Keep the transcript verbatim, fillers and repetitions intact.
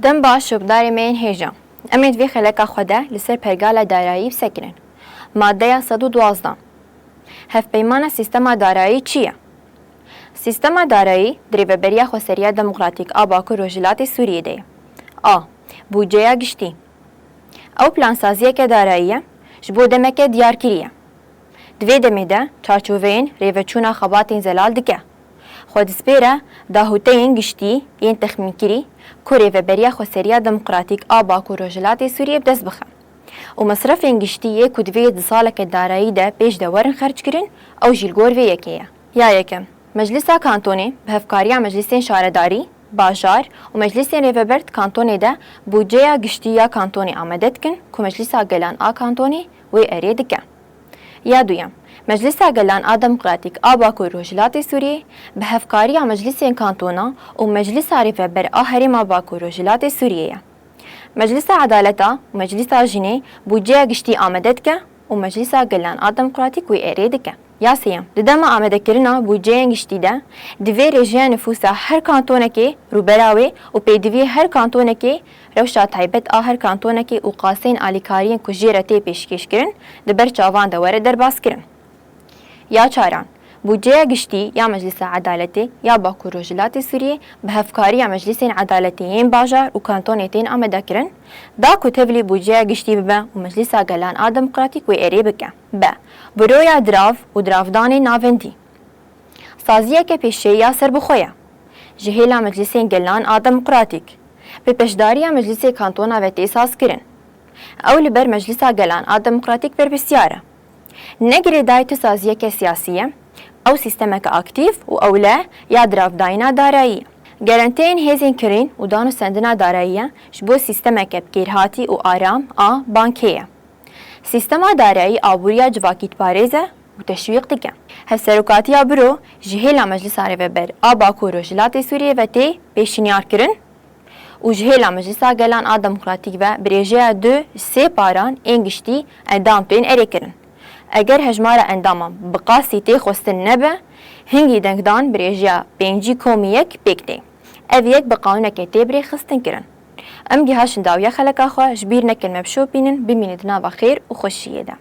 Dem baş şopdarê me yên hêja. Em ê di vê xeleka xwe de li ser pergala darayî bisekinin. Maddeya sed û duwazdeh. Hevpeymana sîstema darayî çi ye? Sîstema darayî di Rêveberiya Xweseriya Demokratîk a Bakur Rojhilatê Sûriyê de ye. A. Bûdceya giştî. Ew plansaziyeke darayî ye, ji bo demeke diyarkirî ye. Di vê demê de çarçoveyên rêveçûna xebatên zelal dike. Xwe dispêre dahûteyên giştî yên texmînkirî ku Rêveberiya Xweseriya Demokratîk a Bakur Rojhilatê Sûriyê bi dest bixe. Û mesrefên giştî yê ku divê di saleke darayî de pêş de werin xerckirin, ew jî li gor vê yekê ye. Ya yekem, Meclisa Kantonê bi hevkariya meclisên şaredarî, bajar û meclisên rêveber di kantonê de bûdceya giştî ya kantonê amade dikin ku Meclisa Gelan a Kantonê wê erê dike. Ya duyem, Meclisa Gelan a Demokratîk a Bakur Rojhilatê Sûriyê bi hevkariya meclisên kantona û Meclisa Rêveber a Herêma Bakur Rojhilatê Sûriyê ye. Meclisa Edaleta û Meclisa Jinê bûdceya giştî amade dike û Meclisa Gelan a Demokratîk wê erê dike. Ya sêyem, di dema amadekirina bûdceyên giştî de, divê rêjeya nifûsa her kantonekê rûbera wê û pêdiviyê her kantonekê, rewşa taybet a her kantonekê û qaseyên alîkariyên ku jê re tê pêşkêşkirin, di ber çavan de were derbaskirin. Ya çaran, bûdceya giştî ya Meclisa Edaletê ya Bakur Rojhilatê Sûriyê bi hevkariya Meclisên Edaletê yên bajar û kantonê tên amadekirin, da ku tevlî bûdceya giştî bibe û Meclisa Gelan a Demokratîk wê erê bike. B. Buroya dirav û diravdanê navendî. Saziyeke pêşeyî ya serbixwe ye. Ji hêla Meclisên Gelan a Demokratîk, bi beşdariya Meclisê Kantona ve tê sazkirin. Ew li ber Meclisa Gelan a Demokratîk berpirsiyar e. Ne girêdayî tu saziyeke siyasî ye, ew sîstemeke aktîf û ewle ya diravdayîna darayî ye. Gerantiyên hêzên kirîn û dan û sendina darayî ye ji bo sîstemeke bikêrhatî û aram a bankê ye. Sîstema darayî aboriya civakî diparêze û teşwîq dike. Hevserokatiya Biro ji hêla Meclisa Rêveber a Bakur Rojhilatê Sûriyê ve tê pêşinyarkirin û ji hêla Meclisa Gelan a Demokratîk ve bi rêjeya du ji sê paran ên giştî endam tên erêkirin. Eger hejmara endaman bi qasî tê xwestin nebe, hingî dengdan bi rêjeya pêncî komî yek pêk tê. Ev yek bi qanûnekê tê birêxistinkirin. Em gihaşin dawiya xeleka xwe, ji bîr nekin me bişopînin, bimînin di nava xêr û xweşiyê de.